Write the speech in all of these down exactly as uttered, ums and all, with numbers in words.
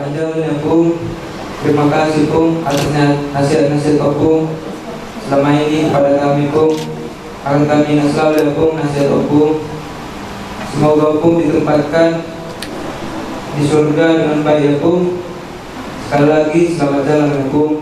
Jalan ya, Ompung. Terima kasih, Ompung, atas na-, nasihat-nasihat Ompung selama ini kepada kami, Ompung. Akan kami ingat selalu ya, Ompung, nasihat Ompung. Semoga Ompung ditempatkan di surga dengan baik ya, Ompung. Sekali lagi, selamat jalan ya, Ompung.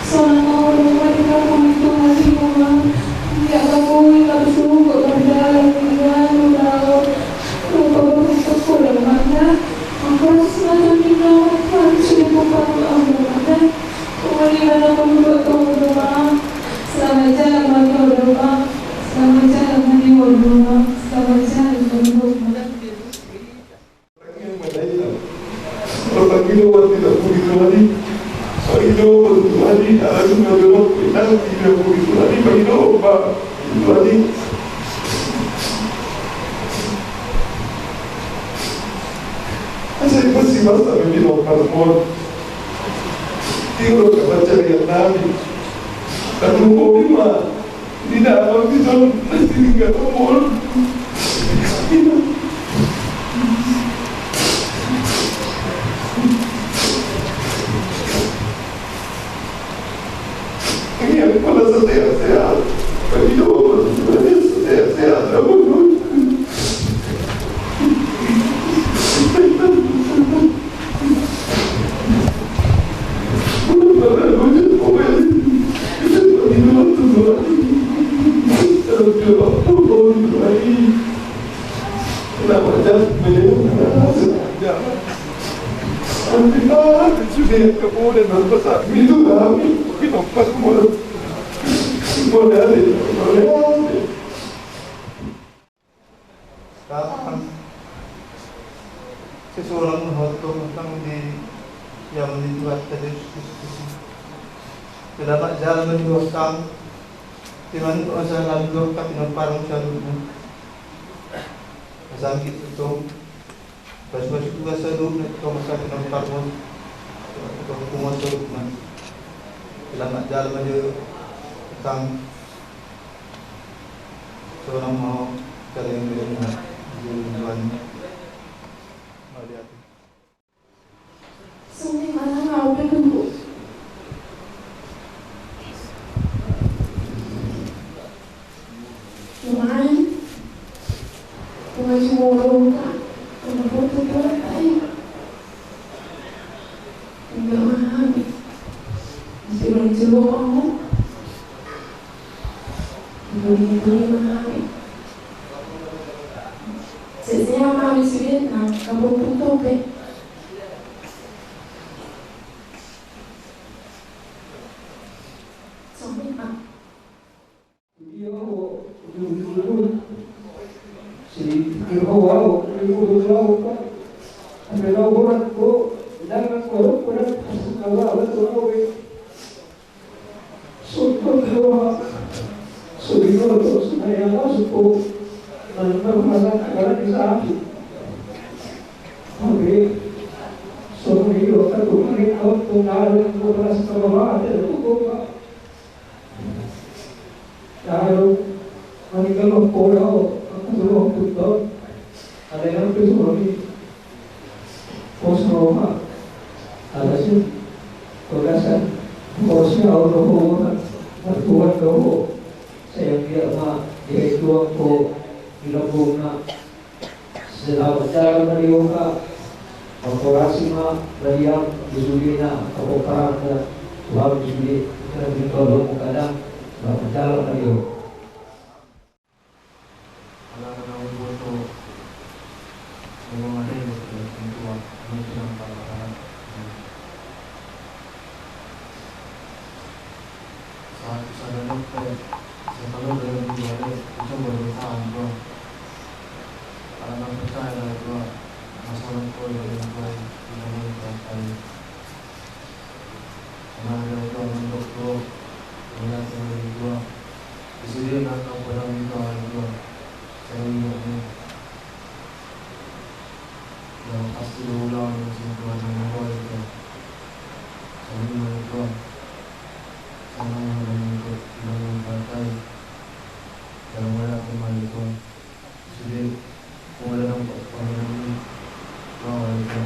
Sonang ma ho domma di hamu, Tuhan, di rumah. Ia bangui marsuhut mardalan di anu lao. Rupa beruntuk kuda mata. Maka semacam di nama Tuhan sudah kumpang Allah mata. Kembali mana membuat kamu domma. Selamat jalan ma di ho domma. Selamat jalan ma di ho domma. Selamat jalan ma di ho domma. Terpanggil waktu tidak pun itu lagi. Soal itu waktu itu lagi, ada juga belok, kita tidak pun itu lagi, Pak, itu lagi. Saya pasti masa ini mau parmon. Tidur ke baca dengan Nabi. Tapi mau lima. Tidak, Abang, tidak. Masih tinggal umur. Ini yang kepala sehat-sehat. Tapi itu umur, sehat-sehat. Abang. Sekarang, sesuai dengan hotel tentang di yang di dua tadi diskusi. Selamat jalan mendua kang. Timan tu asa lam dua kaki nompar musa dulu. Asa angkit tu tong. Pas masuk dua saduk na tu tong asa nompar musa. Tu tong musa dulu. Selamat jalan mendua kang. Sonang ma ho, saling berima, berima. Mauliate. Songon i ma nang au pe tutu. Umai, umai sumorong ka, umai boto boto ai. Inda ma hami. Isi bani jolo kamu. Inda ma hami. Sesea ma hami sude na kabuat punto pe. Songon i ma. Ia ho, ujung-ujung. Si, ia ho, au, ujung-ujung lau, Pak. Sampe lau borat, Pak. Jangan korok, borat. Pas lau, lau, lau, lau, eh. Sumpah, Pak. Sumpah, Pak. Sumpah, ya, lau, sumpah. Nang, nang, nang, nang, nang, nang, nang. Oke. Sumpah, iya, Pak. Tuh, ini, Pak. Tuh, nggak ada yang mau beras sama Bapak. Ada, Pak. Lalu, maninggal lo, pora, oh, aku tuh, oh, tuh, ada yang tuh, oh, ini. Pos roha. Ada sih, bagasan, posnya, oh, roha, mertuan, roha. Saya biar, ma, dia itu, aku, di lambungna. Selamat jalan, Mario, Kak. Orasi ma balian di sude na pomparanna, uang di sude na pintu lomo kadang, ba manjalo na dio. Ala na umboto, molo marende tu tua, anu tinang pala. Satu sada dope, satu sada dope, itu baru tahu gua. Ala na percaya dah gua, masalah gua dari gua, di mana gua tahu. Karena ada gua mandok gua, melihat dari gua. Di sini nak kau pernah minta gua, saya ingat nih. Yang pasti lo ulang musim Tuhan yang gua itu. Saya ingat gua. Sana yang ikut, yang partai. Dalam raya kembali gua. Jadi, gua dalam kok, gua dalam ini. Gua itu.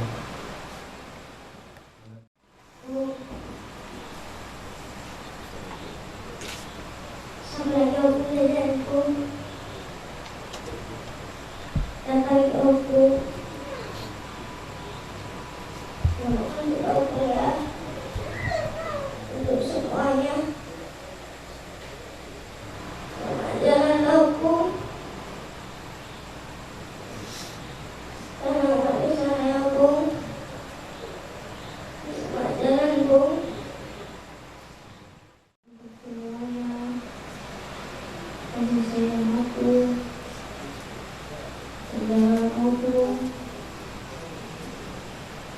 Untuk semuanya. Selamat jalan, Ompung. Tenang hati saya, Ompung. Selamat jalan, Ompung. Untuk semuanya, kasih sayang Ompung, saudara Ompung,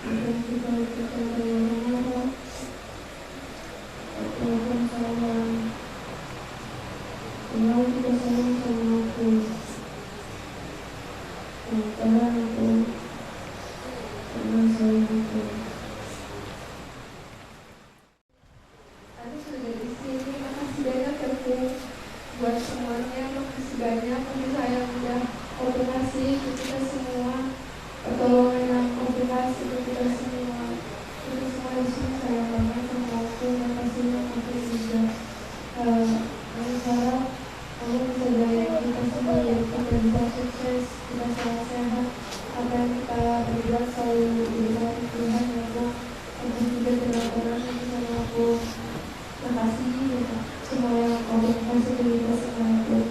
untuk kita, kita, kita, Ompung sayang. Selalu kita sayang sama Ompung. Lancaran Ompung. Sama sayang Ompung. Aku sudah di sini. Makasih banyak ya, Ompung. Buat semuanya, makasih banyak kasih sayang udah Ompung kasih ke kita semua. Pertolongan yang Ompung kasih ke kita semua. Kita semua di sini sayang banget sama Ompung dan pastinya Ompung juga. Eh, kami harap Ompung bisa doain kita semua, biar kita bisa sukses, kita sehat-sehat. Apa yang kita perbuat selalu diberkati Tuhan ya, Ompung. Ompung juga tenang tenang sama Ompung. Makasih ya, Kak. Semua yang Ompung kasih ke kita semua, Ompung.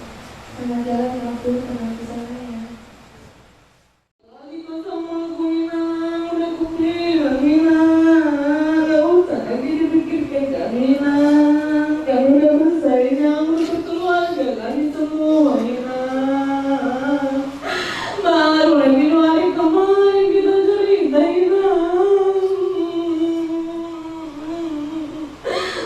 Selamat jalan ya, Ompung. Tenang di sana ya. Lagi masa magu inang, udah kubilang inang, gak usah lagi dipikirkan kami inang. Kami udah bersaing, udah berkeluarga kami semua inang. Baru lagi dua hari kemarin kita cerita inang.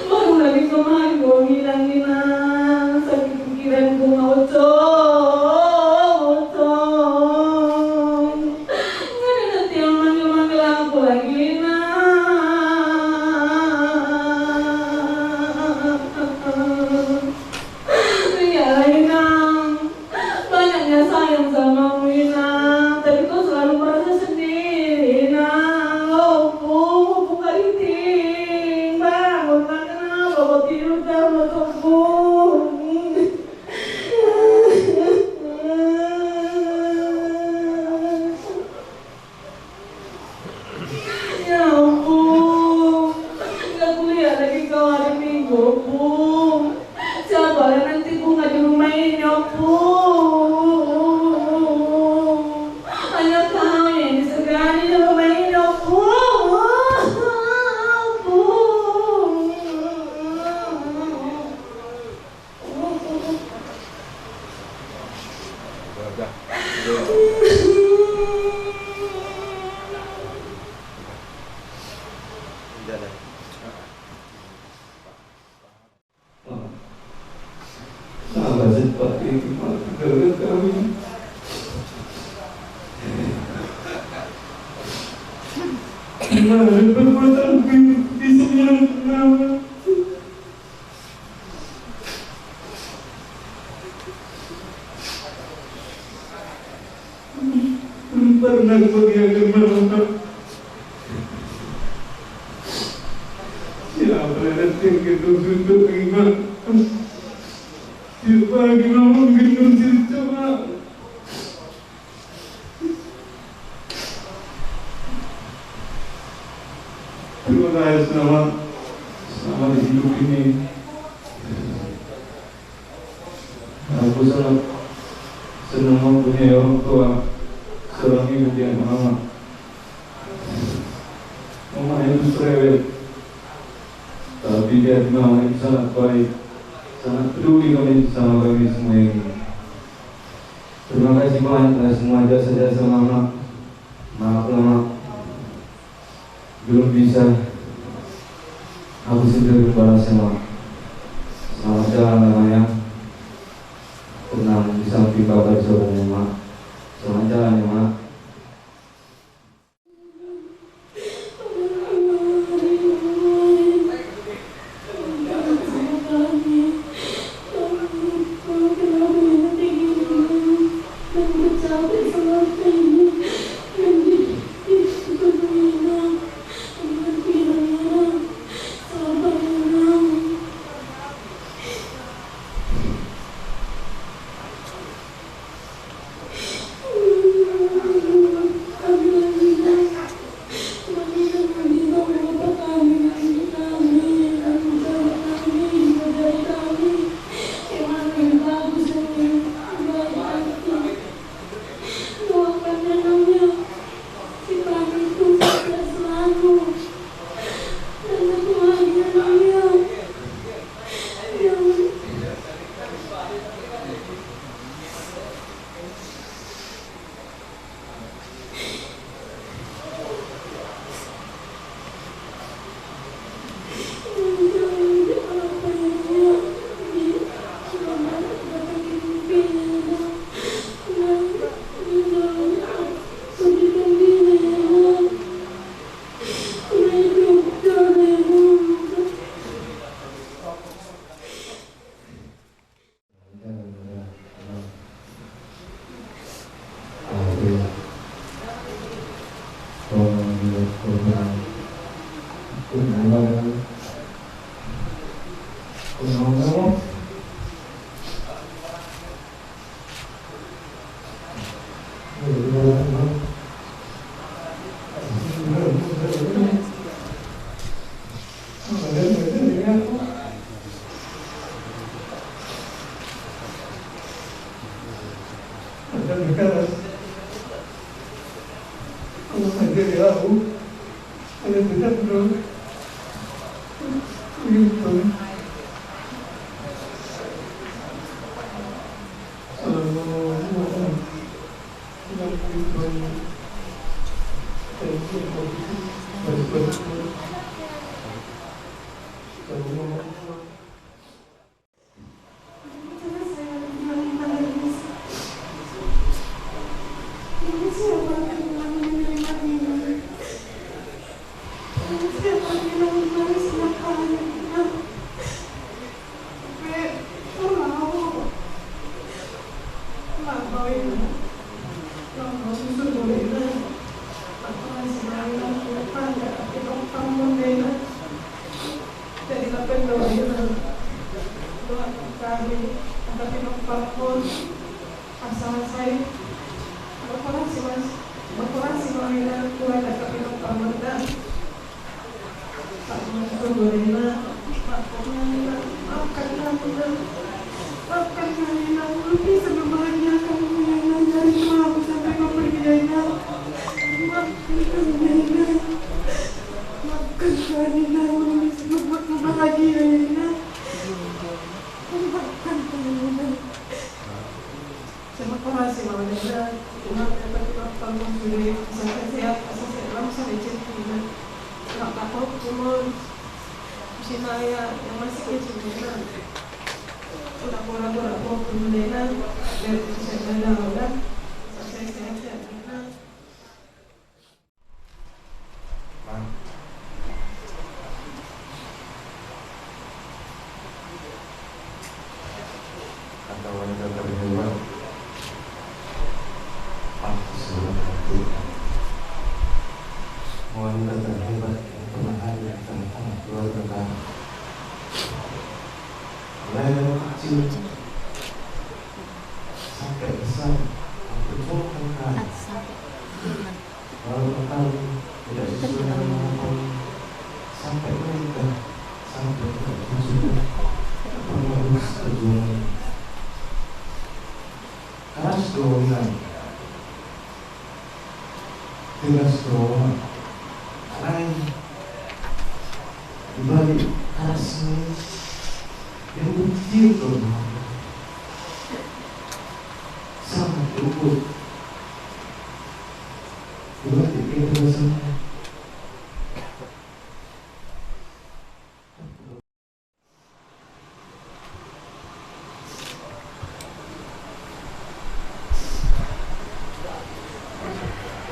Baru lagi kemarin gua bilang inang, sakit pikiran gua, Ocong, Ocong. Nggak ada nanti yang manggil-manggil aku lagi inang. Iya inang. Banyaknya sayang sama mu inang, tapi kau selalu merasa sendiri inang. Ompung, Ompung Kariting, bangun lah, kenapa kau tidur terus Ompung? Ya Ompung, nggak kuliah lagi kau hari Minggu Ompung. Siapa yang nanti bunga di rumah ini Ompung? Hanya kau yang disegani di rumah ini Ompung. Ompung. Belum pernah gua dianggap mama. Siapa yang nanti gendong duduk lagi, Mak? Siapa lagi mau gendong situ, Mak? Terima kasih, selamat, selamat hidup ini. Aku sangat senang mempunyai orang tua seorang ibu yang mama. Mama itu cerewet, tapi dia mama itu sangat baik, sangat peduli kami sama kami semua ini. Terima kasih banyak atas semua jasa-jasa mama. Maaf lah, Mak. Belum bisa aku sendiri membalasnya, Mak. Selamat jalan, Mak, ya. Tenang di samping Bapak di samping Mak. Selamat jalan ya, Mak. Jadi lapen do ira dohot hami angka pinompar on. Asa sai berkomunikasi, mas, berkomunikasi ma hami tu angka pinompar on da. Pak Mas, tu do ira, maafkan hami, Inang. Maafkan hami, Inang. Belum bisa membahagiakanmu, Inang. Dari rumahmu sampai kau pergi, Inang. Maafkan hami, Inang. Maafkan hami, Inang. Belum bisa membuatmu bahagia, Inang. Maafkan hami, Inang. Terima kasih, Mama Nena. Tuhan, yang penting, Mama, tolong sudah sehat-sehat, sehat-sehat, langsung aja, Inang. Nggak apa-apa, cuma Sinaya yang masih kecil, Inang. Udah pura-pura, pura-pura, Inang. Biar bisa jalan, udah. Sehat-sehat, Inang. Kata wanita terhebat. Pantas seorang wanita terhebat yang pernah hadir di tengah-tengah keluarga kami. Mulai dari kecil sampai besar, memperjuangkan kami. Walaupun kami tidak sesuai dengan harapan, Tugas do, alai di balik karasna i, yang bukti do, sangat luput. Berarti kita bersama.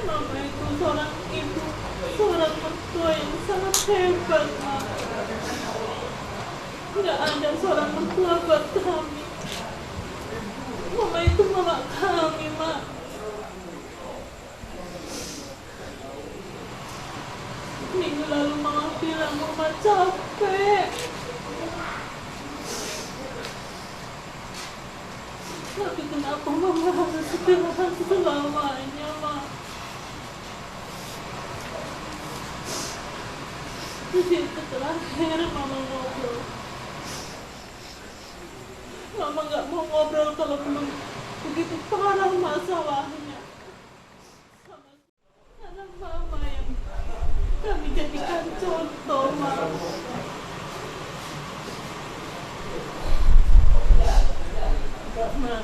Mama itu seorang ibu, seorang mertua yang sangat hebat, Ma. Nggak ada seorang mertua buat kami. Mama itu mama kami, Ma. Minggu lalu Mama bilang Mama capek. Tapi kenapa Mama harus istirahat selamanya, Ma? Jadi itu terakhir Mama ngobrol. Mama nggak mau ngobrol kalau belum begitu parah masalahnya. Karena Mama yang kami jadikan contoh, Ma. Ma,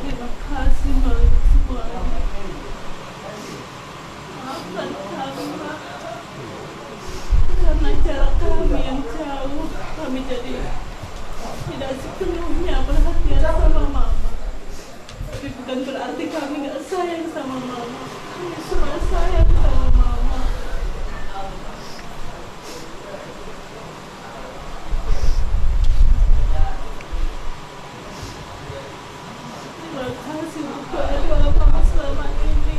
terima kasih, Ma, untuk semuanya. Maafkan kami, Ma. Karena jarak kami yang jauh, kami jadi tidak sepenuhnya perhatian sama Mama. Tapi bukan berarti kami nggak sayang sama Mama. Kami semua sayang sama Mama. Terima kasih untuk doa-doa Mama selama ini.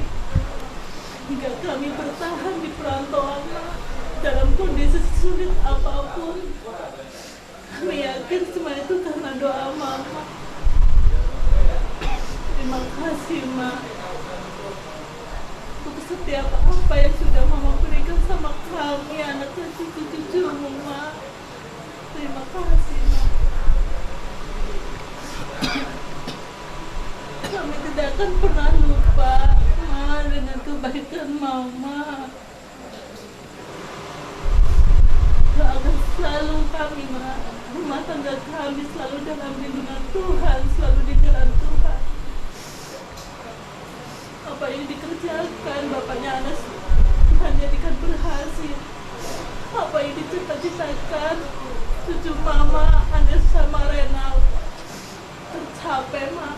Hingga kami bertahan di perantauan, Ma, dalam kondisi sulit apapun. Kami yakin semua itu karena doa Mama. Terima kasih, Ma, untuk setiap apa yang sudah Mama berikan sama kami, anak dan cucu-cucumu, Ma. Terima kasih, Ma. Kami tidak akan pernah lupa, Ma, dengan kebaikan Mama. Doakan selalu kami, Ma. Rumah tangga kami selalu dalam lindungan Tuhan, selalu di jalan Tuhan. Apa yang dikerjakan bapaknya Anas, Tuhan jadikan berhasil. Apa yang dicita-citakan cucu Mama, Anas sama Renal, tercapai, Ma.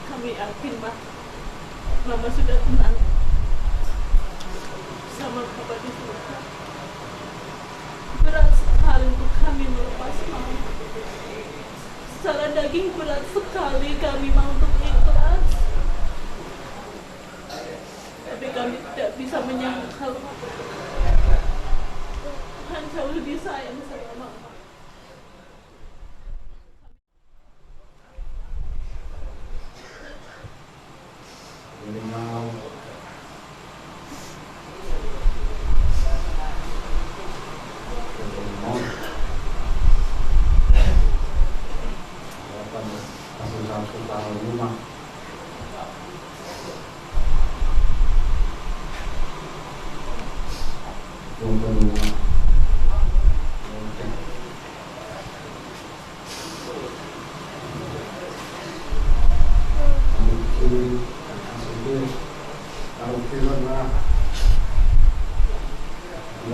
Kami yakin, Ma, Mama sudah tenang sama Papa di surga. Berat sekali untuk kami melepas Mama. Secara daging berat sekali kami, Ma, untuk ikhlas. Tapi kami tidak bisa menyangkal Tuhan jauh lebih sayang sama Mama.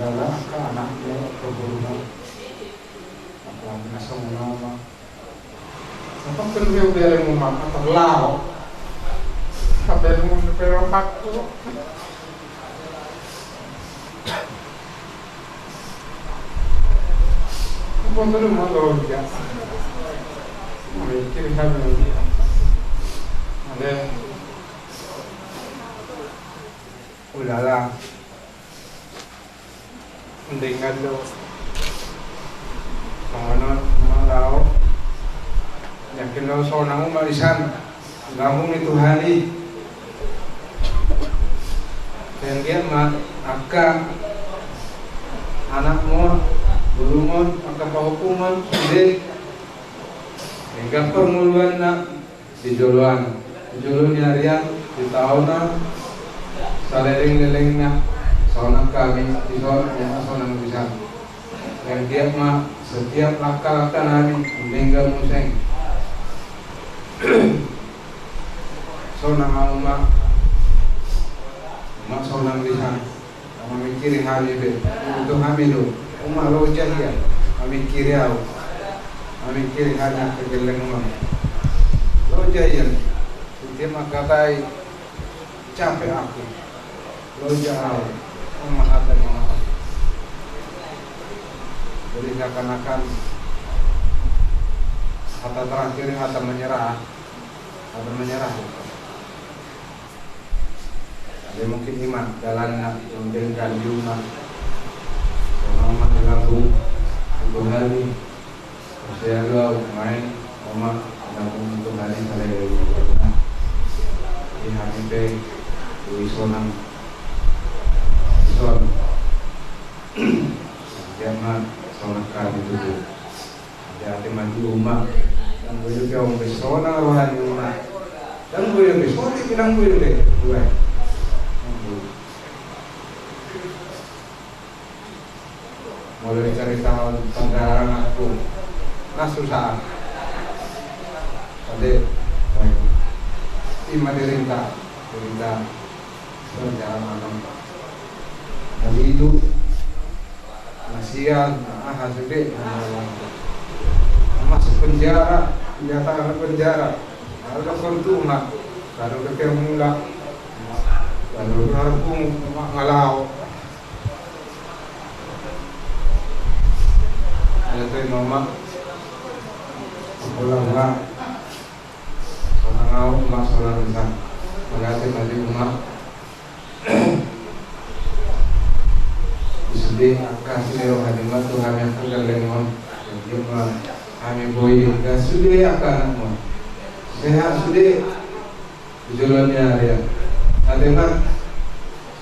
Anak, anak, anak, anak, Apa penuh yang beremu maka terlalu. Apa beremu supaya waktu. Apa penuh maka dia. Mikir kami. Ada. Ulala. Mendingan do. Songon on ma laho. Yakin do sonang ma di sana. Gabung di Tuhan i. Bagian ma angka anakmu, borumon, angka pahompu, sude. Denggan parngoluanna di joloan, di jolo ni arian, di taonna, saleleng-lelengna, sonang hami, di sonang, sonang di sana. Yang dia ma, setiap langkah-langkah nami, denggan muse. Sonang au ma, ma sonang di sana. Mamingkiri hami be, untung hami do. Uma loja ia, mamingkiri au. Mamingkiri hami angka gelleng ma. Loja ia, setiap mangkatai capek aku. Loja au, uma hata ni mama. Jadi seakan-akan hata terakhir, hata menyerah. Hata menyerah. Jadi mungkin ima dalanna, mungkin kan di uma. Sonang ma di lambung, di bohali. Saya dua main, oma, di lambung untuk hari saya dua. Di hati pe, di sonang. Di son. Jangan sonang kami dulu. Jadi mandi uma. Nang boi dope on be sonang roha ni uma. Nang boi dope, sotik nang boi dope. Dua. Nang boi. Mulai cerita tentang aku. Nah, susah. Tadi, baik. Ima cerita, cerita perjalanan. Jadi itu Masial, nah, aha sude, nah, masuk penjara, dinyatakan penjara. Lalu ke Fortuna, lalu ke Termula, lalu ke Harpungu, Mak Ngalao. Ada tu mama, sekolah, Mak. Sonang au, Mak, sonang bisa. Makasih tadi, Mak. Sude angka sude roha ni ma tu hami angka gelleng on. Jadi ma hami boi angka sude angka anak ma. Sehat sude. Di joloan ni ari. Ate ma.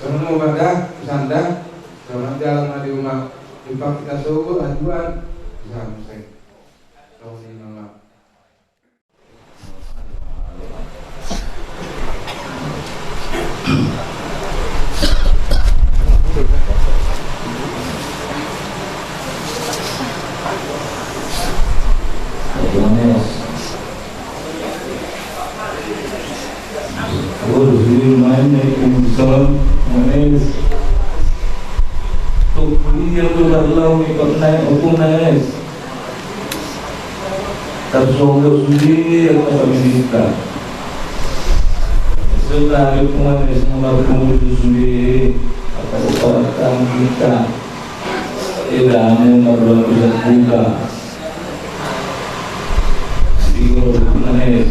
Songon ma da, sanda. Songon jalan ma di uma. Di pangkita sogo, aduan. Bisa museng. Songon i ma. Tarsongon sude angka paminta. Sotari pungana sanga marpungu sude angka uparan paminta. Edana marluan bisa buka. Singol pungana.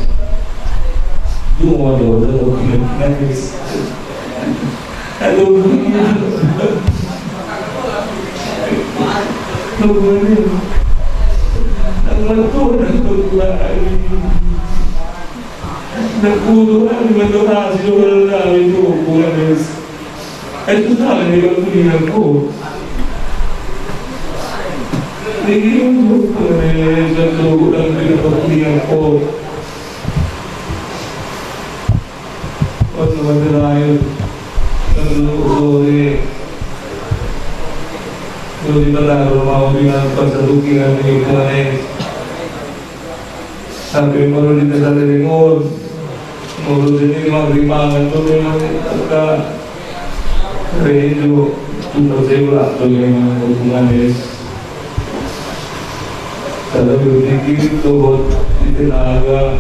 Dungo do do pungana. Aduh. Nunggu ni. Nunggu tu, nunggu tu. Nunggu tu, nunggu tu, nunggu tu. Itu salah ni kalau tu ni aku. Ini untuk pengen satu orang kita pergi aku. Olo ma terakhir, olo, olo, olo. Olo, di mana rumah udah pasal dukingan ni kemarin. Sampai baru di desa Lelengor. Baru jadi lima lima itu memang agak rejo. Itu percaya lah tu memang hubungan es. Kalau berpikir dohot di tenaga,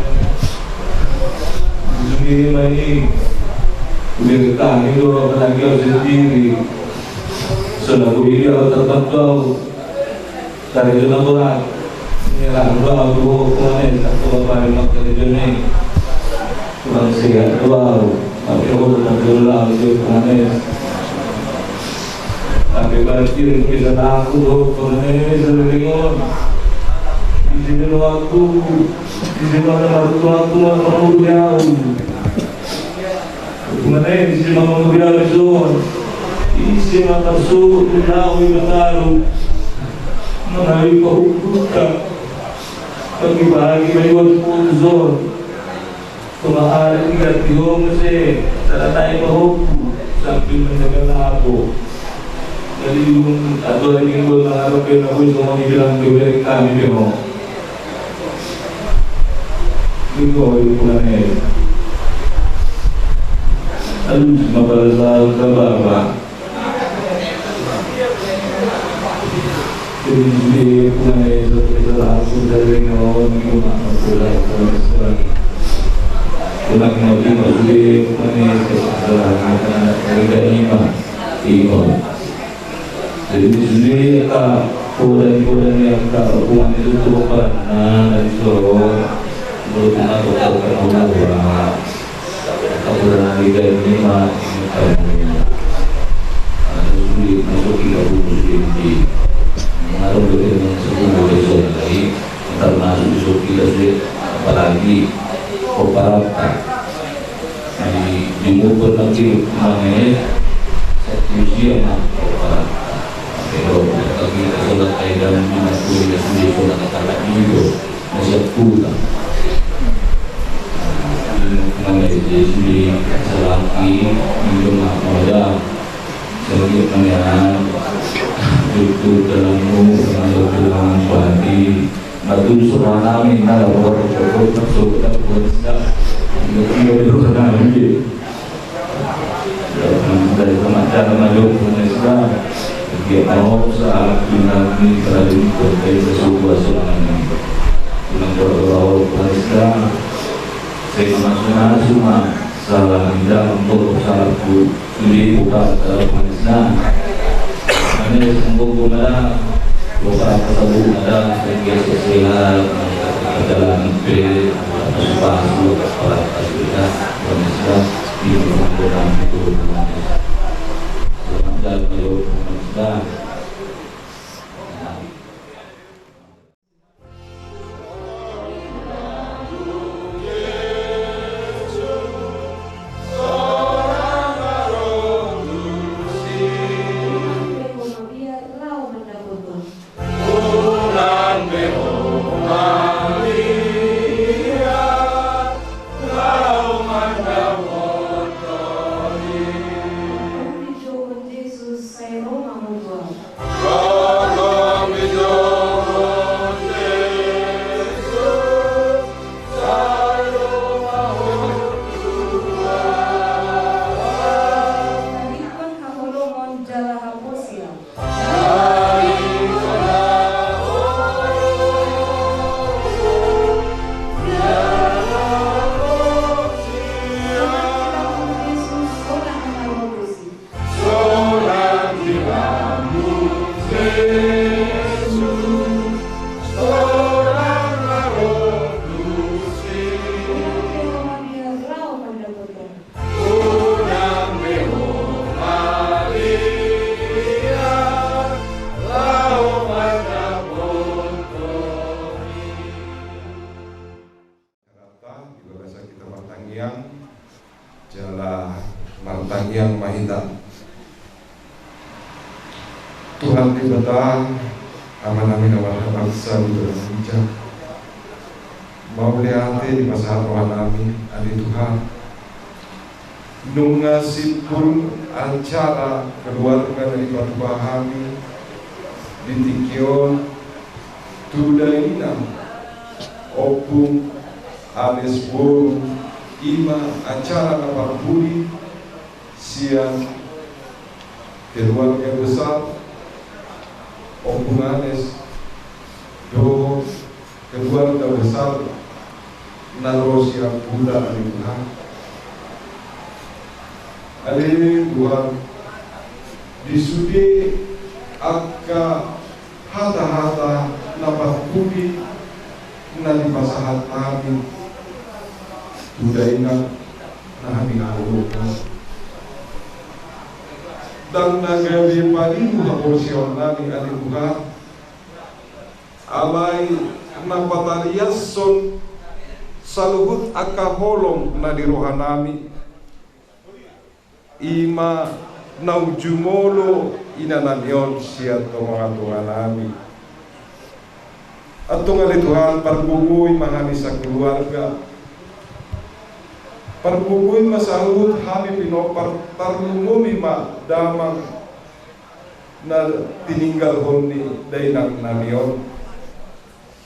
di dunia ma i, bertani do apalagi au sendiri. Sonang boi au tarbantu au. Karejo na borat. Nyerang do au tu ho kemarin, satu bapak lima karejo ni. Kurang sehat do au. Tapi ho do tarbantu au tu kemarin. Tapi berarti bisa laku do, pengenai sering on. Di sini lo aku, di sini ada baru tu aku, mau dia. Pengenai di sini mau dia, di sini. Di sini ada su, di tahu, di tahu. Mana di kau buka. Pagi-pagi ma iba sponsor. Tonga ari diganti ho muse, sada tahi pahompu sambil menjaga labo. Jadi dung aturan minggu na harap pe na boi songon i bilang ke beri kami pe ho. Minggu ho i bulan e. Alus ma pala sa ka baba. Jadi sude angka poda ni, poda ni angka hubungan itu tu paranna na di soro. Menurut na tu paranna. Angka poda na di dalam ni ma, anu, sude masuk di gabung sude di. Mengaruh ke dengan sepuluh desa lain, termasuk di Sopi sude, apalagi Koparata. Di, di Bogor nanti mana ya? Satu usia mah Koparata. Kalau kita sholat kayak dalam lima puluh ya sudah sholat kata itu. Masih pulang. Mana itu sudah selagi minum apa aja. Sedikit mana itu dalammu dengan kehilangan padi. Madu suruh nami nala bawa cokot masuk dalam kondisi. Tidak tidak di rumah nami. Dari teman-teman jauh pun Islam. Dia mau saat ini terjadi kota itu sebuah tsunami. Dengan berdoa pun Islam. Saya masuk masuk mah salah tidak untuk salah pun. Jadi bukan salah pun Islam. Hanya sembuh pun ada. Bukan salah pun ada. Saya biasa sehat. Perjalanan pe. Pasu-pasu. Kepala kita. Pun Islam. Di bagasan hita martangiang, jala martangiang ma hita. Tuhan Debata, Amanami na marhabangsa, Ibana na bijak. Mauliate dipasahat rohanami, ale Tuhan. Nunga simpul acara keluarga na dipatupa hami di tingki on tu dainang, ompung, ales, boru, i ma acara na parpudi sian keluarga besar ompung, ales dohot keluarga besar na ro sian huta, ale Tuhan. Ale Tuhan, di sude angka hata-hata na parpudi na dipasahat hami tu dainang na hami na huruk, ndang na gabe palilu haporseaonnami, ale Tuhan. Alai na patariashon saluhut angka holong na di rohanami, i ma na jumolo inanami on sian tonga-tonganami. Antong ale Tuhan, pargogoi ma hami sakeluarga. Pargogoi ma saluhut hami pinompar, tarlumobi ma damang na tininggalhon ni dainang nami on.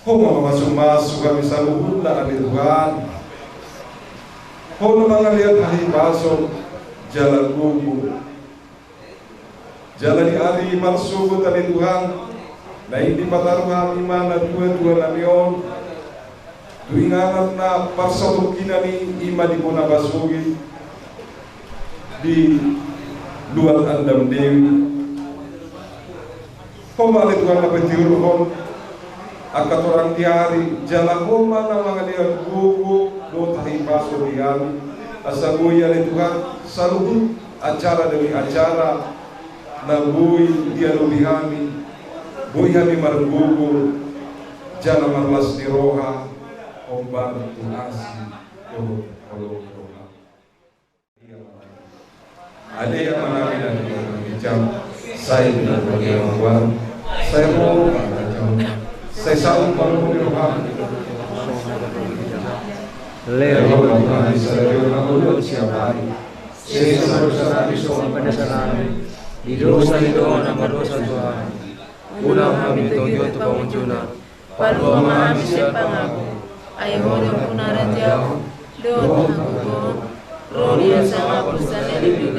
Ho ma mamasumasu hami saluhutna ale Tuhan. Ho na mangalean hahipason jala gogo. Jala di ari marsogot ale Tuhan, naeng dipataru hami ma natuatua nami on tu inganan na parsatongkinan i, i ma di bona pasogit di Luat Andam Dewi. Ho ma ale Tuhan na patiurhon angka torang di ari, jala ho ma na mangalean gogo dohot hahipason di hami, asa boi ale Tuhan saluhut acara demi acara na boi diadopi hami, boi hami margogo jala marlas ni roha, hombar tu asi dohot holong ni roha. Ale Amanami na di banua ginjang, sai pinarbadia ma goarMu, sai ro ma harajaonMu, sai saut ma lomo ni rohaM. Lehon ma tu hami sadari on hangoluan siapari. Sesa dosanami songon panesanami di dosa ni dongan na mardosa tu hami. Unang hami togihon tu pangunjunan. Palua ma hami sian pangago. Ai Ho do hamu na raja on, dohot hagogoon, ro di hasangapon sandiri.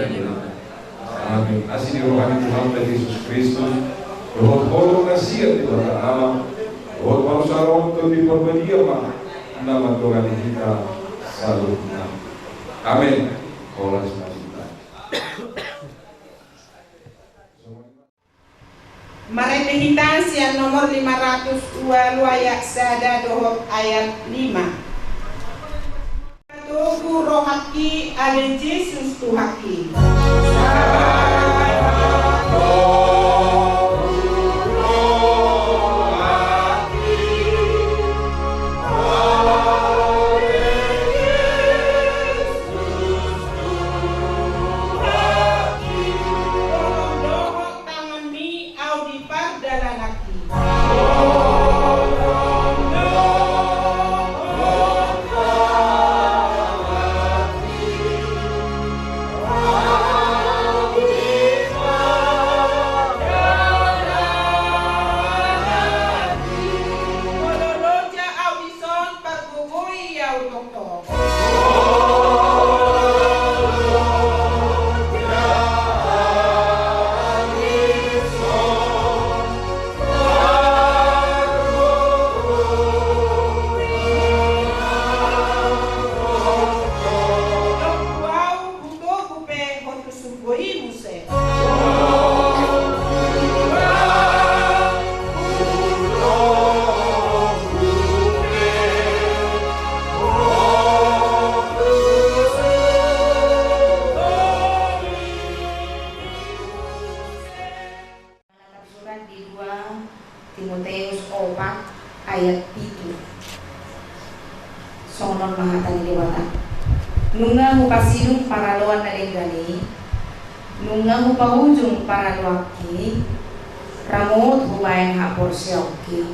Amin. Asi ni roha ni Tuhanta Jesus Kristus, dohot holong na sian Debata Ama, dohot parsaoran ni Tondi Parbadia ma na mandongani hita saluhutna. Amin. Horas ma hita. Marende hita sian nomor lima ratus ualu ayat sada dohot ayat lima. Togu rohangki ale Jesus Tuhanki. Dohot tanganmi ahu di pardalananki. Molo loja ahu dison, pargogoi ahu tongtong. Ahu hutogu pe ho tu surgo i muse. Tarsurat di dua Timoteus opat ayat pitu. Songon on ma hata ni Debata. Nunga hupasidung paraloan na denggan i, nunga hupaujung paraloanki, ramot hubaen haporseaonki.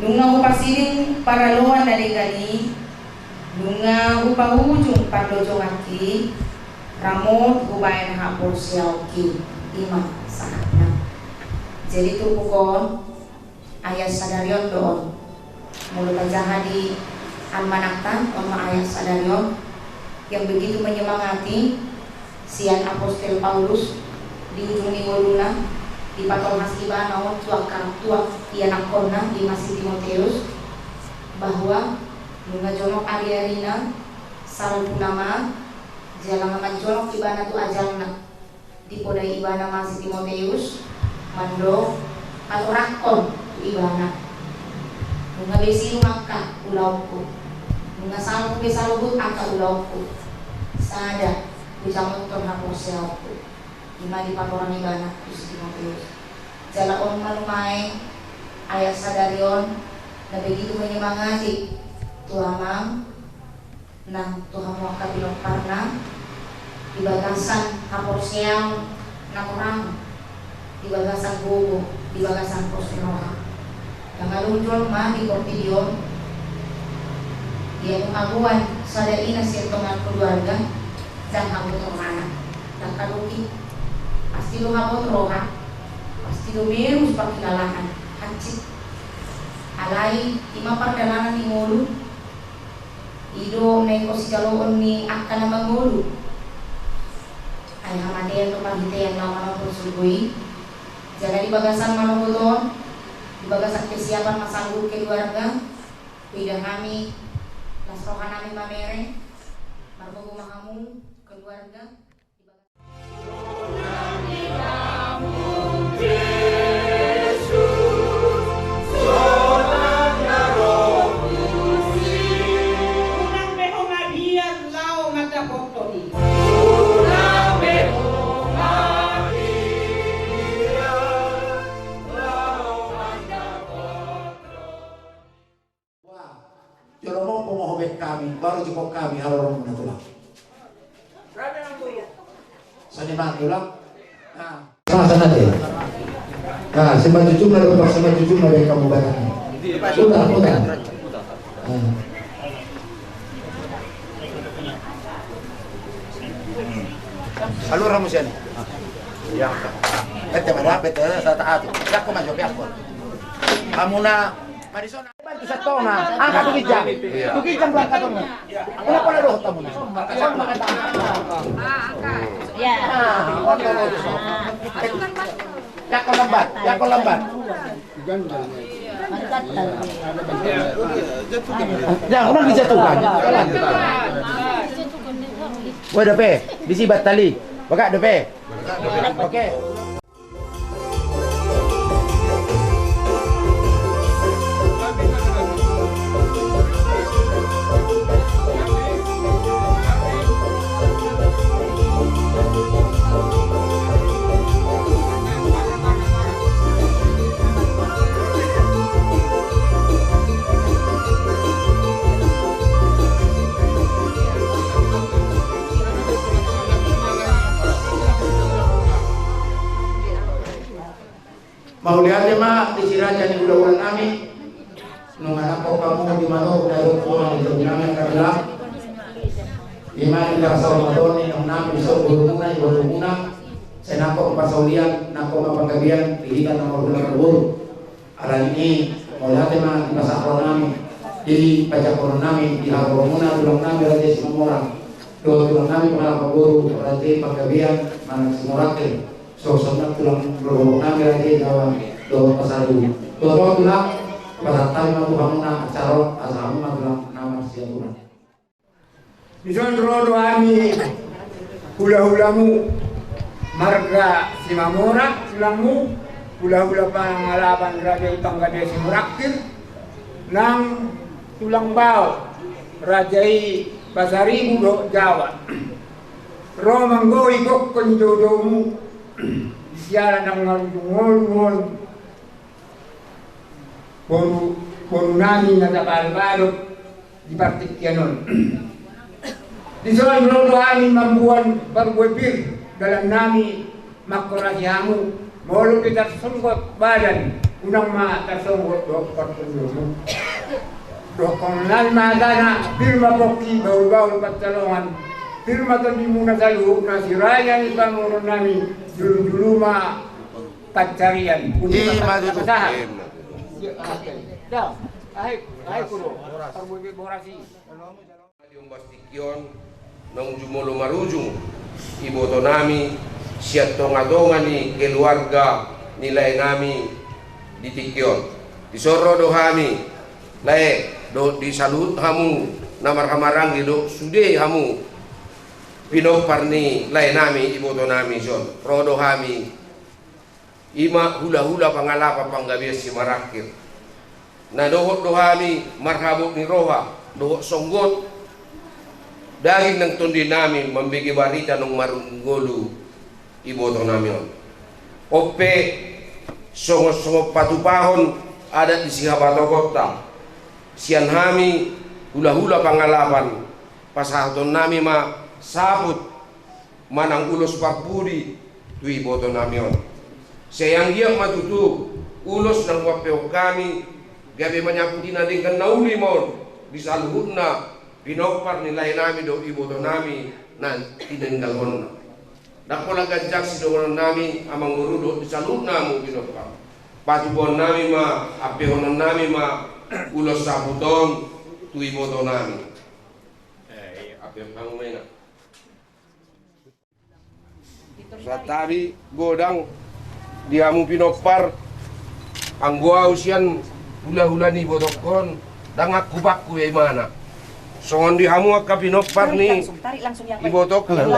Nunga hupasidung paraloan na denggan i, nunga hupaujung parlojonganki, ramot hubaen haporseaonki. I ma sahatna. Jadi turpuk on, ayat sadari on do on. Molo tajaha di almanakta, on ma ayat sadari on yang begitu menyemangati sian Apostel Paulus di ujung ni ngoluna, dipatolhas ibana on tu angka, tu angka ianakhonna, i ma si Timoteus, bahwa nunga jonok ariarina, salpu nama, jala nga manjonok ibana tu ajalna. Dipodai ibana ma si Timoteus mandok patorangkon tu ibana. Nunga be sidung angka ulaonku, nunga salpu be saluhut angka ulaonku, sada hujangonhon haporseaonku. I ma dipatorang ibana tu si Timoteus. Jala on ma nuaeng ayat sadari on na begitu menyemangati tu amang nang tu hamu angka pinomparna, di bagasan haporseaon na torang, di bagasan gogo, di bagasan pos ni roha. Ndang adong jolma di portibi on, dia nunga boan sada ina sian tonga keluarga, ndang hamu tonga anak, ndang haluki. Pasti do habot roha, pasti do merus parkilalaan, hansit. Alai ima pardalanan ni ngolu, i do na ingkon sijaloon ni angka na mangolu. Ai hamatean do parhitean na manompon surgo i. Jala di bagasan manogot on, di bagasan kesiapan mansai keluarga, huida hami, las roha nami mamereng, margogo ma hamu keluarga. Wah, jolo mompo ma ho baen hami, baru jupuk hami haroromuna, Tulang. Seniman, Tulang. Nah. Sasa nanti. Nah, seniman cucung, ada empat seniman cucung, ada yang kamu batang. Putar, putar. Nah. Alur hamu sian i. Iya. Bete mana, bete, sata atu. Siap ko, maju, siap ko. Hamuna, mari sona. Bantu satonga, angkat tu ginjang. Iya. Tu ginjang berangkat tu. Kenapa ada roh tamu ni? Son makan tangan. Ya. Ah, on, on, on. Jangkau lambat, jangkau lambat. Jangan dijatuhkan. Wah, dope, disi bat tali. Bagak dope. Oke. Mauliate ma di si raja ni hulahula nami. Nunga nangkok hamu di manogu na dok muna di togu nami angka dula. Ima di tarasau matoni nang nami di sogo rumuna, di boru muna. Sai nangkok parsaulian, nangkok ma panggabean di hita na marhulahula marboru. Alani i, mauliate ma di pasahat nami, di pajakonon nami, di haroromuna, tulang nami, Raja Simamora. Dohot tulang nami, pangalapan boru, Raja Panggabean, manang Simorangkir. Songon i ma tulang rorobot nami, Raja Jawa, dohot Pasaribu. Dohot tulang, pasahat hami ma tu hamuna acara on, asa hamu ma tulang na marsiaturan. Dison ro do hami hulahulamu marga Simamora, tulangmu, hulahula pangalapan Raja i Panggabean Simorangkir, nang tulang bao Raja i Pasaribu dohot Jawa. Ro manggohi gokhon joujoumu di siala na marujung ngolu on. Boru, boru nami na tapalpalop di partingkian on. Dison ro do hami mamboan parbue pir dalan nami manghorasi hamu, molo pe tarsonggot badan, unang ma tarsonggot dohot partondimu. Dohonon nami ma hatana, pir ma pongki bahulbahul pansalongan, pir ma tondimuna saluhutna si raja ni pamoruon nami, jolojolo ma pansarian. Ima tutu. Pasahat. Ima tutu. Dah, ahai, ahai kudo. Parbue pir boras i. Di ombas tingki on, naung jumolo marujung iboto nami sian tongatonga ni keluarga ni lae nami di tingki on. Dison ro do hami, lae, dohot di saluhut hamu na marhahamaranggi dohot sude hamu pinompar ni lae nami iboto nami dison. Ro do hami. Ima hulahula pangalapan Panggabean Simorangkir. Na dohot do hami marhabot ni roha dohot songgot daging nang tondi nami mambege barita naung marujung ngolu iboto nami on. On pe songon, songon patupahon adat di sihabatohonta sian hami hulahula pangalapan, pasahaton nami ma saput manang ulos parpudi tu iboto nami on. Sai anggiat ma tutu ulos na huampehon hami Gabe manyaputi na denggan na uli ma on di saluhutna pinompar ni laenami dohot ibotonami na tininggalhonna. Ndang pola ganjang sidohononnami amangboru dohot di saluhutna hamu pinompar. Patupaonnami ma, ampehononnami ma ulos saput on tu ibotonami. Eh, iya, ampehon hamu ma i. Santabi godang di hamu pinompar, anggo ahu sian hulahula ni ibotongkon, ndang angkup-angkup ia imana. Songon di hamu angka pinompar ni ibotongkon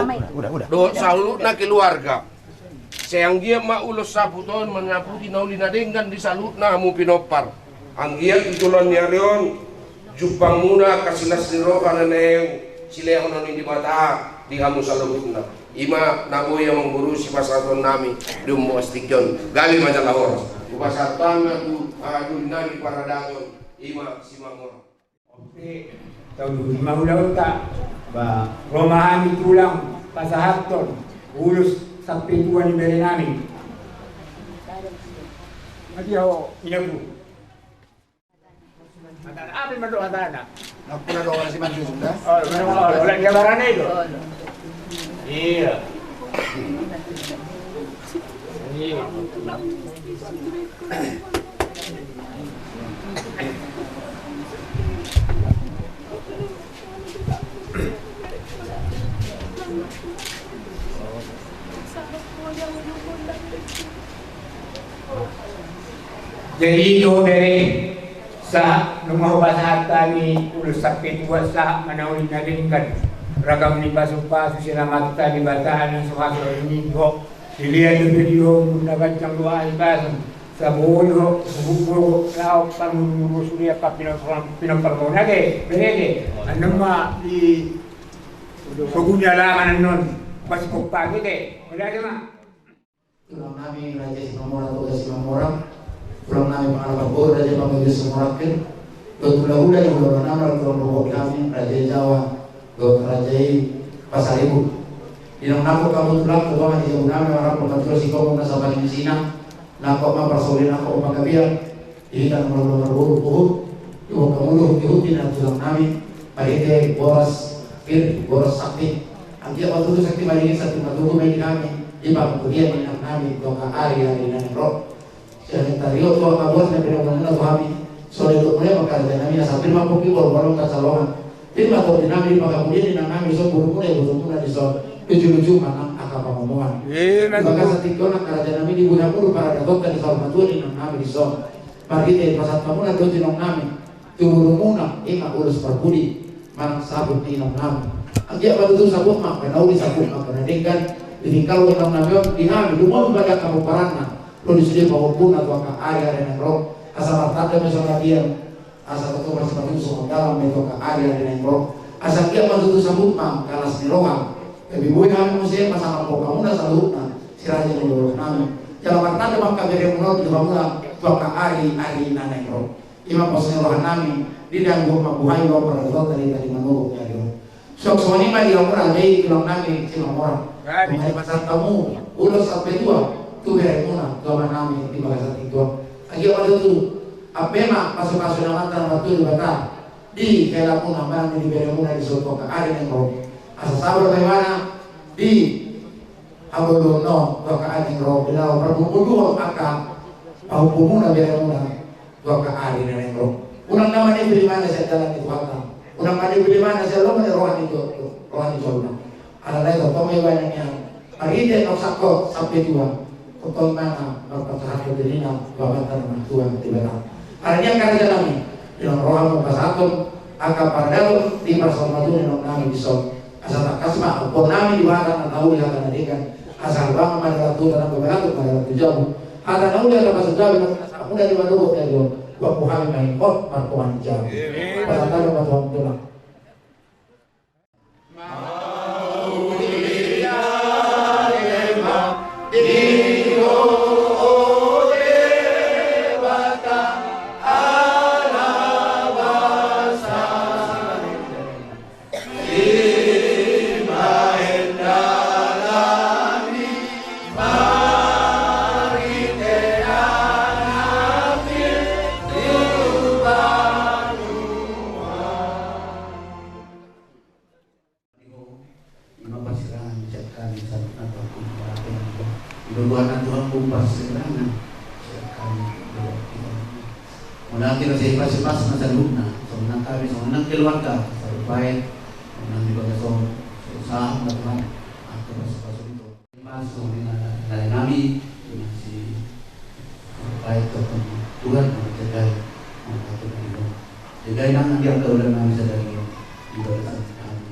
dohot saluhutna keluarga. Sai anggiat ma ulos saput on manyaputi na uli na denggan di saluhutna hamu pinompar. Anggiat di joloan ni ari on jumpangmuna angka silas ni roha na naeng silehon ni Debata di hamu saluhutna. I ma na boi amangboru sipasahatonnami di ombas tingki on. Gabe ma jala horas. Hupasahat ma tu hadurinami paradaton, i ma Simamora. Oke, tau dua puluh lima ulaonta, ba, ro ma hami tulang pasahathon ulos sampe tua ni berenami. Adi ho, inaku. Apa yang mandok hatana? Nak pula dong orang si Manjus sudah. Oh, orang dia barang itu. Iya. Jadi itu dari Sahat nunga hupasahat hami ulos sampe tua, sahat ma na uli na denggan, ragam ni pasupasu sian Amanta Debata na so hasohotan ni ho. Dilehon dope di ho umur na ganjang dohot hahipason, sai boi ho, boi ho laho pangurunguru sude angka pinompar, pinompar muna, ate, berete. Annon ma di sobu ni alaman annon, pas kompang ate, berete ma. Tulang nami Raja Simamora, Toga Simamora, tulang nami Pangalapan Boru, Raja Pangalapan Simamora, dohot hulahula ni hulahula nami, tulang rorobot nami Raja Jawa dohot Raja i Pasaribu. Di na nangkok hamu tulang, tulang di jabu nami, marhampang ma tulang, sikomu na sapaning sina, nangkok ma parsaulian, nangkok ma panggabean. Di hita na marhulahula marboru, huhut, huhut hamu dohot huhut di na tulang nami, marhite boras pir, boras sakti. Anggiat ma tutu sakti madingin, sakti matogu ma i di hami di panggabean ni inang nami tu angka ari-ari na naeng ro. Sian tariot tu angka boras na pinaboan muna tu hami, songon i dohot muna i ma karajaan nami, asa pir ma pongki, bolon-bolon angka calongan. Pir ma tondi nami di panggabean ni inang nami dison, boru muna, iboto muna dison, luju-luju ma nang angka pangomoan. Di bagasan tingki on angka raja nami, di bagasan paradatonta di saur matua ni inang nami dison, marhite pasahat hamuna dohot inong nami tu boru muna, i ma ulos parpudi manang saput ni inong nami. Anggiat ma tutu saput ma angka na uli, saput ma angka na denggan, di tingki on inong nami on, di hami lumobi ma di angka pomparanna, ro di sude pahompuna tu angka ari-ari na naeng ro, asa martanda ma i songon na biar. Asa tutu marsipatung songon dalan ma i tu angka ari-ari na naeng ro. Asa anggiat ma tutu saput ma angka las ni roha. Gabe boi hami muse pasahathon hamuna saluhutna si raja ni boru nami. Jala martanda ma angka beremuna on tu hamuna tu angka ari-ari na naeng ro. I ma pos ni roha nami di na mambuhai ho paradaton tadi-tadi manurut ni ari on. Suang songon i ma di hamuna raja i, tulang nami Simamora. Nunga dipasahat hamu ulos sampe tua tu beremuna, tu ama nami di bagasan tingki on. Anggiat ma tutu ampe ma pasu-pasu ni Amanta na martua Debata di helamuna manang di beremuna dison tu angka ari na naeng ro. Asa sabar ma ibana di hangoluhon on tu angka ari na naeng ro, di na parpudun-pudun angka pahompumuna, beremuna tu angka ari na naeng ro. Unang na manimbul ibana sian dalan ni Tuhanta. Unang manimbul ibana sian lomo ni roha ni jo-, roha ni jolma. Alai tongtong ma ibana nian marhite na sangkot sampe tua, tongtong ibana marpasahathon dirina tu Amanta na martua Debata. Alani i angka raja nami, inang, ro hamu pasahathon angka paradaton di parsaurmatua ni inong nami dison. Asa tangkas ma ampuon nami di hata na uli, hata na denggan. Asa hubahen ma dalan tu huta nang, hubahen ma dalan tu jabu. Hata na uli, hata pasu-pasu, na uli, na sahat muna di manurut ni ari on. Hubahen ma hami mangihuthon martonga ni jabu. Pasahat ma tu hamu tulang. Sai pasupasu ma saluhutna, songon i nang hami, songon i nang keluarga Sarumpait, songon i nang di bagasan on, sai sahat ma Tuhan angka pasupasu i tu hami. Pasupasu ma nang dari hami, tu na si Sarumpait, Tuhan, Tuhan ma jagai, ma Tuhan ma jagai nang di angka ulaon nami sadari on, di bagasan hami.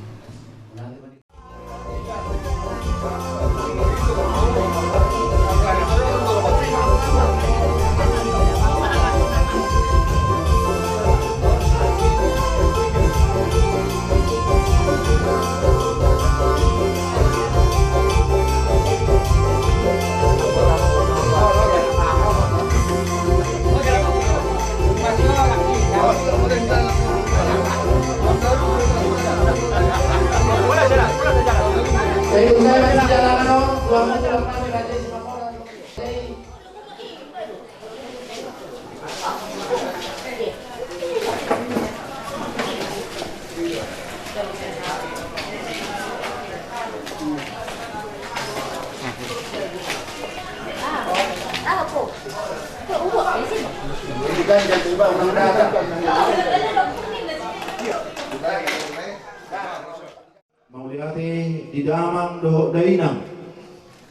Mauliate di damang dohot dainang,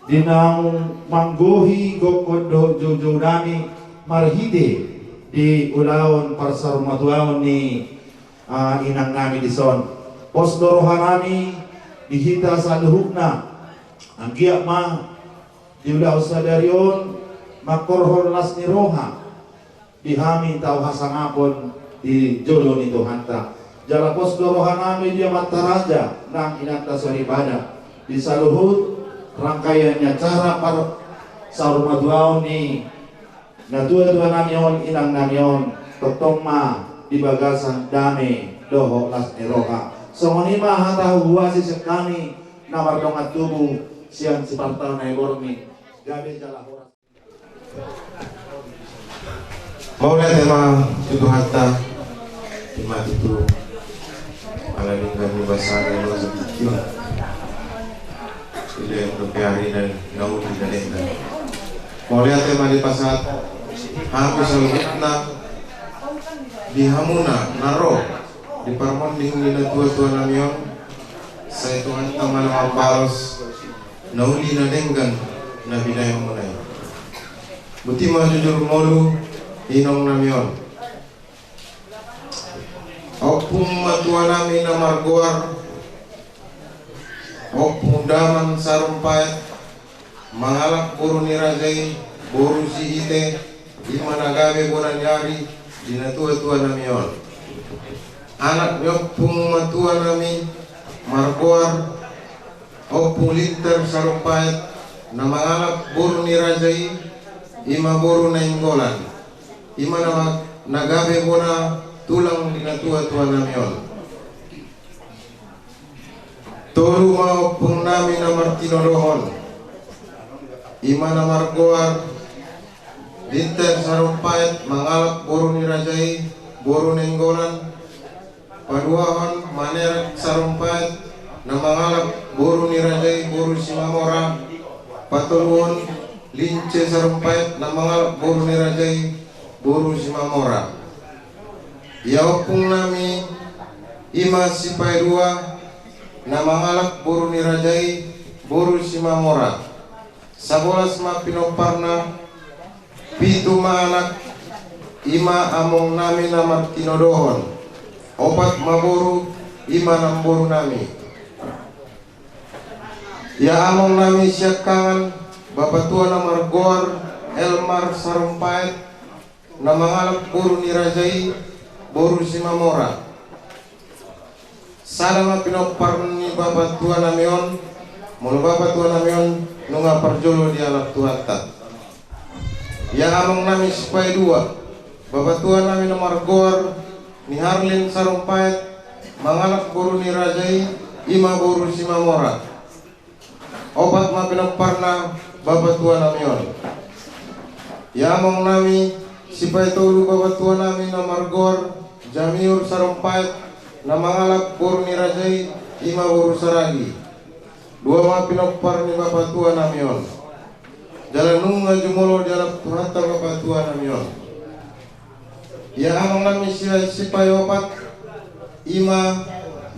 di naung manggohi gokhon dohot joujou nami marhite di ulaon parsarumatuaon ni, ah, inang nami dison. Pos do roha nami di hita saluhutna, anggiat ma di ulaon sadari on mangkorhon las ni roha di hami tau hasangapon di jolo ni Tuhanta. Jala pos do roha nami di amanta raja nang inanta soripada, di saluhut rangkaian ni acara parsarumatuaon ni natuatua nami on, inang nami on, tongtong ma di bagasan dame dohot las ni roha. Songon i ma hata huhuasi sian hami na mardongan tubu sian si partaon na i borngin, gabe jala horas. Mauliate ma tu Tuhanta, ima tutu ala denggan ni basana i ma sititi on. Dilehon dope ari na uli na denggan. Mauliate ma dipasahat hami saluhutna di hamuna na ro di parmonding ni natuatua nami on, sai Tuhanta ma na mambalos na uli na denggan na binahenmuna i. Boti ma jujur ngolu inong nami on. Ompung matua nami na margoar Ompung Damang Sarumpait, mangalap boru ni raja i, boru Sihite, ima na gabe bona ni ari di natuatua nami on. Anak ni ompung matua nami margoar Ompung Linter Sarumpait, na mangalap boru ni raja i, ima boru Nainggolan, ima na, na gabe bona tulang di natuatua nami on. Tolu ma ompung nami na martinodohon, ima na margoar Linter Sarumpait, mangalap boru ni raja i, boru Nainggolan. Paduahon Manerak Sarumpait, na mangalap boru ni raja i, boru Simamora. Patoluhon Lince Sarumpait, na mangalap boru ni raja i, boru Simamora. Ia ompung nami ima Sipaidua, na mangalap boru ni raja i, boru Simamora. Sabolas ma pinomparna, pitu ma anak, ima among nami na martinodohon. Opat ma boru, ima namboru nami. Ia among nami siangkangan, bapatua na margoar Elmar Sarumpait, na mangalap boru ni raja i, boru Simamora. Sada ma pinompar ni bapatua nami on, molo bapatua nami on nunga parjolo dialap Tuhanta. Ia among nami Sipaidua, bapatua nami na margoar ni Harlin Sarumpait, mangalap boru ni raja i, ima boru Simamora. Opat ma pinomparna bapatua nami on. Ia among nami Sipaitolu, bapatua nami na margoar Jamiur Sarumpait, na mangalap boru ni raja i, ima boru Saragi. Dua ma pinompar ni bapatua nami on. Jala nunga jumolo dialap Tuhanta bapatua nami on. Ia amang nami si, sipaopat, ima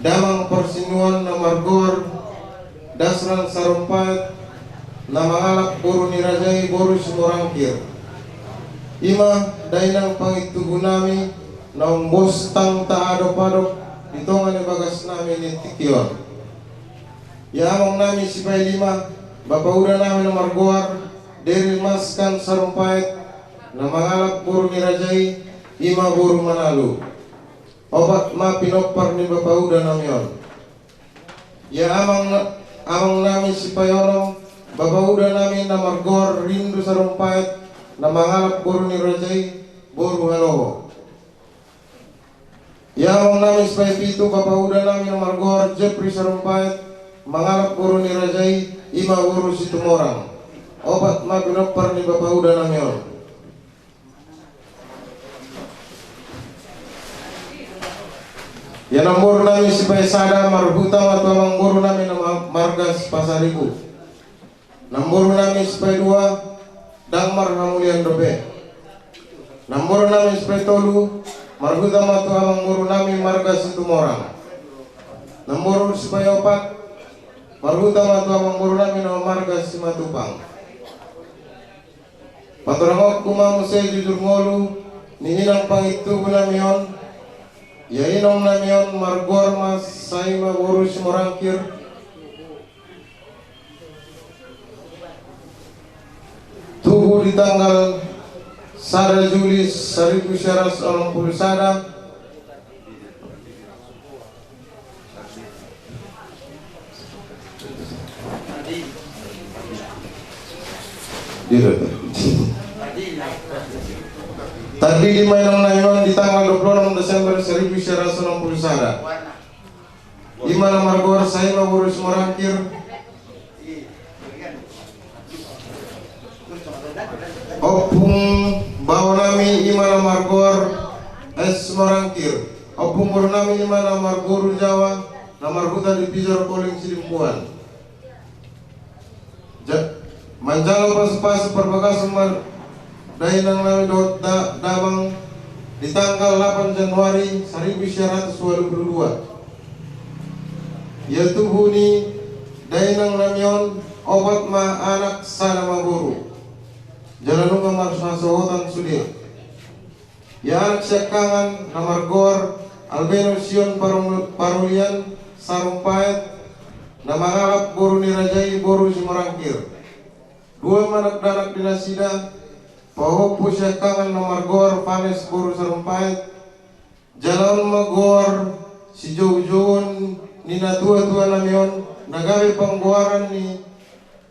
damang parsinuan na margoar Dasran Sarumpaet, na mangalap boru ni raja i boru Simorangkir. Ima dainang pangintubu nami, naung bostang taadopadop di tonga ni bagas nami ni tingki on. Ia amang nami sipailima, bapauda nami na margoar Deri Maskan Sarumpaet, na mangalap boru ni raja i, ima boru Manalu. Opat ma pinompar ni bapauda nami on. Ia amang, amang nami sipaionom, bapauda nami na margoar Rindu Sarumpaet, na mangalap boru ni raja i, boru Haloho. Ia amang nami sipaipitu, bapauda nami na margoar Jepri Sarumpaet, mangalap boru ni raja i, ima boru Situmorang. Opat ma pinompar ni bapauda nami on. Ia namboru nami sipaisada, marhuta ma tu amang boru nami na ma-, marga Sipasaribu. Namboru nami sipaidua, ndang marhamulian dope. Namboru nami sipaitolu, marhuta ma tu amang boru nami marga Situmorang. Namboru sipaiopat, marhuta ma tu amang boru nami na marga Simatupang. Patorangku ma muse jujur ngolu ni inang pangintubu nami on. Ia inang nami on margoar ma Saima boru Simorangkir. Tubu di tanggal sada Juli saribu sia ratus onom pulu sada. Tadi di mainang na inon di tanggal dua puluh enam Desember seribu sembilan ratus enam puluh sada. Ima na margoar Saima boru Simorangkir. Ompung bao nami ima na margoar S Simorangkir. Ompung boru nami ima na marboru Jawa, na marhuta di Pijor Poling Sidimpuan. Ja-, manjalo pasupasu parbagason ma dainang nami dohot da-, damang di tanggal lapan Januari saribu sia ratus walu pulu dua. Ia tubu ni dainang nami on opat ma anak sada ma boru. Jala nunga marhasohotan sude. Ia anak siangkangan na margoar Albeno Sion Parum-, Parulian Sarumpaet, na mangalap boru ni raja i boru Simorangkir. Dua ma dakdanak di nasida, pahompu siangkangan na margoar Vanes boru Sarumpaet. Jala on ma goar sijoujouon ni natuatua nami on, na gabe panggoaran ni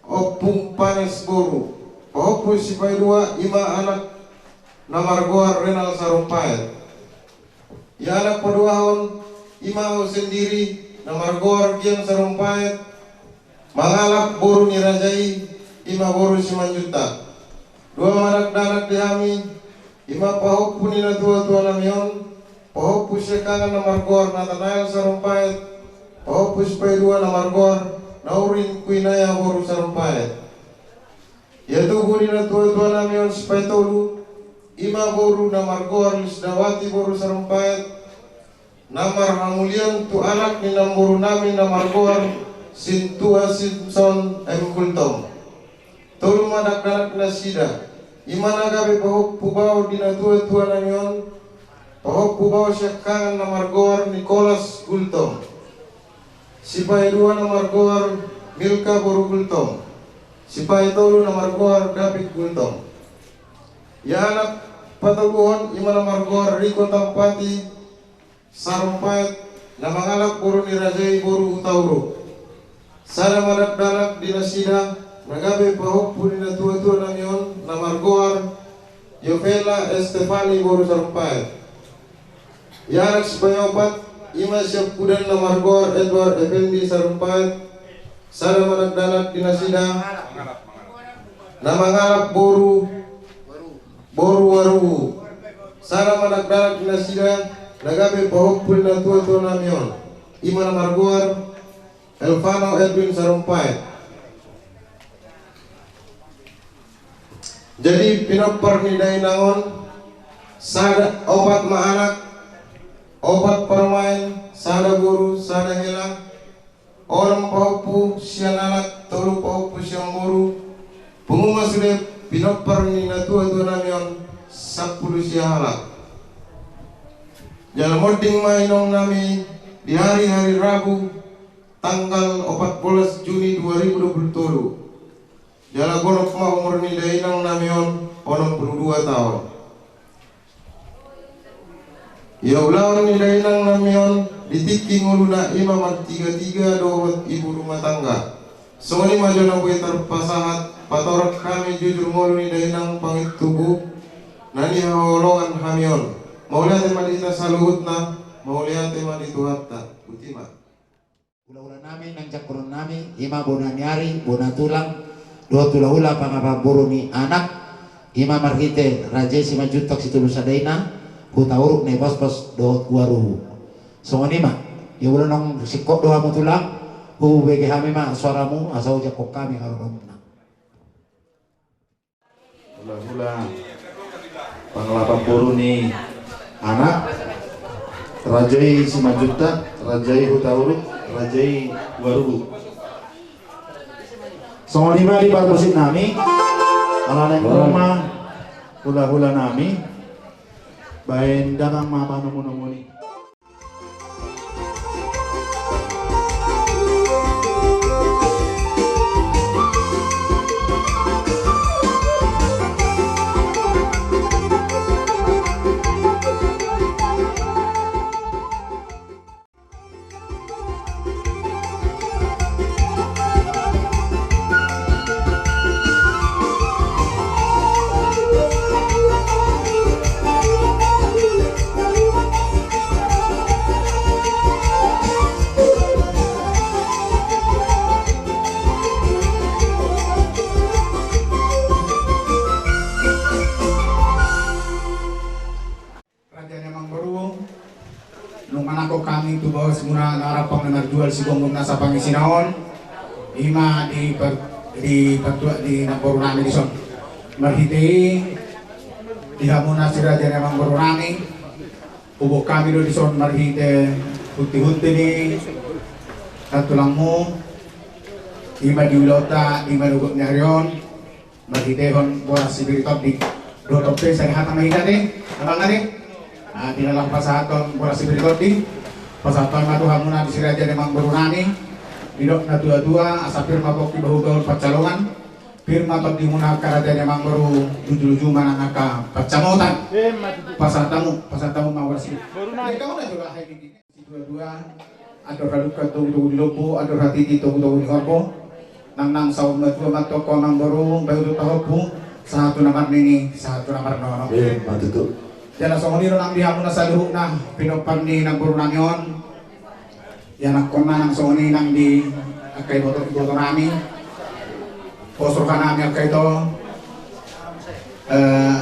Ompung Vanes boru. Pahompu sipaidua ima anak na margoar Renal Sarumpaet. Ia anak paduahon ima au sendiri na margoar Gian Sarumpaet, mangalap boru ni raja i ima boru Simanjuntak. Dua ma dakdanak di hami, ima pahompu ni natuatua nami on, pahompu siangkangan na margoar Natanael Sarumpaet, pahompu sipaidua na margoar Naurin Kuinaya boru Sarumpaet. Ia tubu ni natuatua nami on sipaitolu, ima boru na margoar Lisdawati boru Sarumpaet, na marhamulian tu anak ni namboru nami na margoar Sintua Simson M Gultom. Tolu ma dakdanak nasida, ima na gabe pahompu bao di natuatua nami on, pahompu bao siangkangan na margoar Nikolas Gultom. Sipaidua na margoar Milka boru Gultom. Sipaitolu na margoar David Gultom. Ia anak patoluhon ima na margoar Riko Tampati Sarumpaet, na mangalap boru ni raja i boru Hutauruk. Sada ma dakdanak di nasida, na gabe pahompu ni natuatua nami on, na margoar Yovela Estefani boru Sarumpaet. Ia anak sipaiopat, ima siampudan na margoar Edward Effendi Sarumpaet, sada ma dakdanak di nasida, na mangalap boru, boru Waruhu. Sada ma dakdanak di nasida, na gabe pahompu ni natuatua nami on. Ima na margoar Elvano Edwin Sarumpaet. Jadi pinompar ni dainang on, Sada, opat ma anak, opat parumaen, sada boru, sada hela, onom pahompu sian anak, tolu pahompu sian boru. Pungu ma sude pinompar ni natuatua nami on, sampulu sia halak. Jala monding ma inong nami di hari-hari Rabu, tanggal opat bolas Juni dua ribu dua puluh tolu. Jala gonop ma umur ni dainang nami on onom pulu dua taon. Ia ulaon ni dainang nami on di tingki ngoluna i ma martigatiga dohot ibu rumah tangga. Songon i ma jolo na boi tarpasahat, patorang hami jujur ngolu ni dainang pangintubu na nihaholongan hami on. Mauliate ma di hita saluhutna, mauliate ma di Tuhanta. Botima. Hulahula nami nang jangkonon nami, i ma bona ni ari, bona tulang, dohot hulahula pangababoru ni anak, i ma marhite Raja i Simanjuntak Situlusadaina, Hutauruk, Naipospos dohot Uarubu. Songon i ma, ia molo naung singkop do hamu tulang, hubege hami ma soaramu asa hujangkon hami haroromuna. Hulahula pangababoru ni anak, Raja i Simanjuntak, Raja i Hutauruk, Raja i Uarubu. Songon i ma di parmusik nami, ala naeng ro ma hulahula nami, baen damang ma panomunomu i. Raja ni amangboru, nunga nangkok hami tu bahasmuna na rampang na marjual sigomgom nasa pangisina on, i ma di par-, di partua-, di namboru nami dison. Marhite i, di hamuna si raja ni amangboru nami, huboan hami do dison marhite huntihunti ni tulangmu, i ma di ulaonta, i ma di ugok ni ari on. Marhitehon boras sibiri tondi. Dohot pe sada hata ma hita te, abang ate. Ah, di na laho pasahathon boras sibiri tondi, pasahathon ma tu hamuna di si raja ni amangboru nami. Didok natuatua, asa pir ma pongki bahu gaol pansalongan, pir ma tondimuna angka raja ni amangboru, lujuluju ma nang angka pansamotan. Pasahat hamu, pasahat hamu ma boras i. Boru nami. Didok natuatua, andor hadungka togutogu ni lombu, andor hatiti togutogu ni horbo. Nangnang saur matua ma antong ho amangboru, bahen udur pahompu, sahat tu na marnini, sahat tu na marnono. Ima tutu. Jala songon i do nang di hamuna saluhutna, pinompar ni namboru nami on. Ianakhonna nang songon i nang di angka iboto, iboto nami. Pos roha nami angka ito. Eh,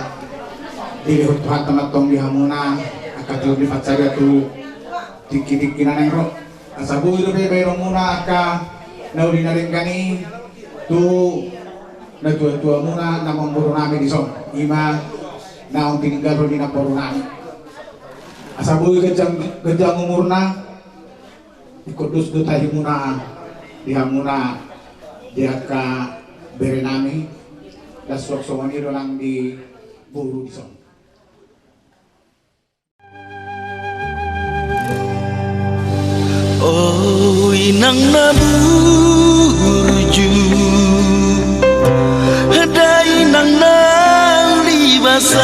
dilehon Tuhanta ma antong di hamuna angka jolma ni pansarian tu tingkitingki na naeng ro. Asa boi dope baenonmuna angka na uli na denggan i tu natuatuamuna, namboru nami dison, ima naung tininggalhon ni namboru nami. Asa boi ganjang, ganjang umurna. Ingkon dos do tahimuna di hamuna di angka bere nami. Laos songon i do nang di boru dison. O inang na burju, dainang na uli basa,